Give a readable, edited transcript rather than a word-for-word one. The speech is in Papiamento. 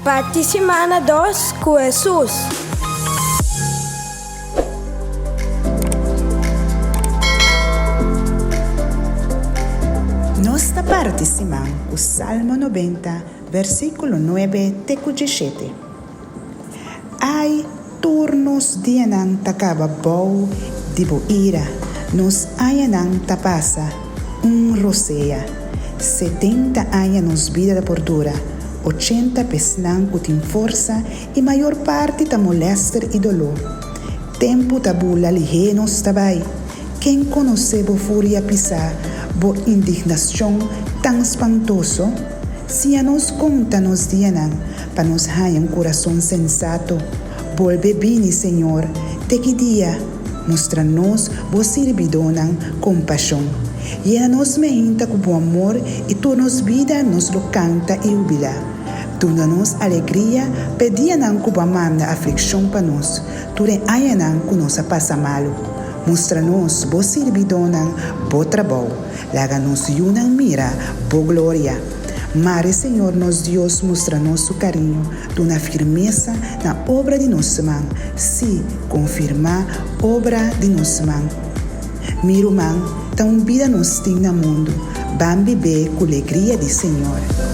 Parti simana dos ku Hesus. Nos ta parti siman ku Salmo nobenta, versíkulo nuebe te ku djeshete. Ai, tur nos dianan ta kaba bou di bo ira, nos añanan ta pasa un rosea. Setenta aña nos bida ta por dura, ochenta p'esnan ku tin forsa i mayor parti ta molèster i doló. Tempu ta bula lihé nos ta bai. Ken konosé bo furia pisá, bo indignashon tan spantoso? Siña nos konta nos dianan, pa nos haña un kurason sensato. Bolbe bini, Señor, te ki dia? Mustra nos, bo sirbidónan, kompashon. Yena nos meinta ku bo amor i tur nos bida nos lo kanta i hubilá. Duna nos alegria p'e dianan ku bo a manda aflikshon pa nos, tur e añanan ku nos a pasa malu. Mustra nos, bo sirbidónan, bo trabou. Laga nos yunan mira bo gloria. Mare Señor nos Dios mustra nos su cariño, duna firmesa na obra di nos man, sí, confirma obra di nos man. Mi ruman, ta un bida nos tin na mundu, ban bib'é cu legria di Señor.